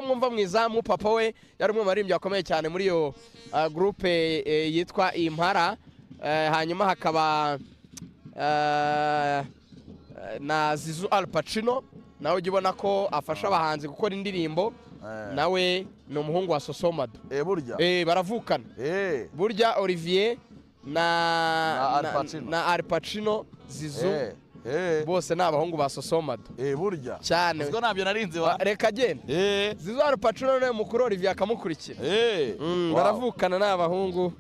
Mwumva mu izamu, papa we yari umwe mu baririmbyi bakomeye cyane muri iyo groupe yitwa Impara. Hanyuma hakaba na Zizu Al Pacino, nawe ujya ubona ko afasha abahanzi gukora indirimbo. Nawe ni umuhungu wa Sosomado. Burya. Baravukana. Burya Olivier na Al Pacino. Na Al Pacino, Zizu, bose ni abahungu ba Sosomado. Burya. Cyane. Uziko ntabyo narinzi wa. Reka agenda. Zizu Al Pacino niwe mukuru, Olivier akamukurikira. Baravukana, ni abahungu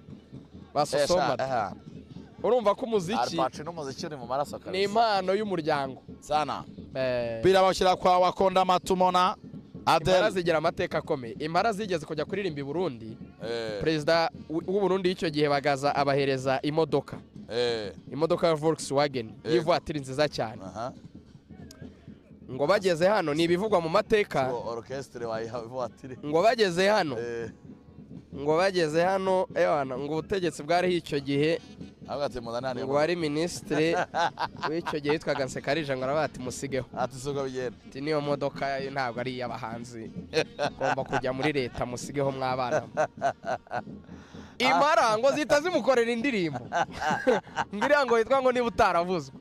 ba Sosomado. Urumva ko Al umuziki Pacino, umuziki uri mu maraso ni kabisa. impano y'umuryango. Sana. Pira bawushyira kwa Wakonda Matumona Impara Adel. zigira amateka akomeye. Impara zigeze kujya kuririmba i Burundi. Perezida w'u Burundi y'icyo gihe, Bagaza, abahereza imodoka, imodoka ya Volkswagen y'ivatiri nziza cyane. Ngo bageze hano, ni ibivugwa mu mateka, Ngo orchestre wayiha ivatiri. ngo bageze hano, ngo bageze hano, ewana, ngo ubutegetsi bwariho icyo gihe, Avuga ati muzane hano. ngo wari minisitiri w'icyo gihe yitwaga Nsekarije, ngo aravuga ati musigeho. Ati suko bigenda. Ati niyo modoka yo ntabwo ari iy'abahanzi, ngomba kujya muri leta, musigeho mwabana. Impara ngo zihita zimukorera indirimbo, ngo iriya ngo yitwa ngo niba utaravuzwe.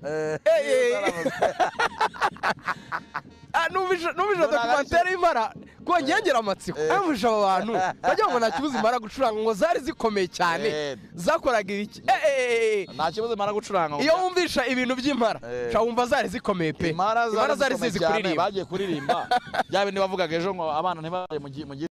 Ah, numvise documentaire y'Impara ko ngengera amatsiko. Numvise aba bantu bagira ngo nta kibuza Impara gucuranga, ngo zari zikomeye cyane, zakoraga ibiki? Nta kibazo imara gucuranga. Iyo wumvisha ibintu by'Impara, sha wumva zari zikomeye pe. Impara Impara zari zikomeye zizi cyane, kuririmba. Bagiye kuririmba bya bindi bavugaga ejo ngo abana ntibaje mu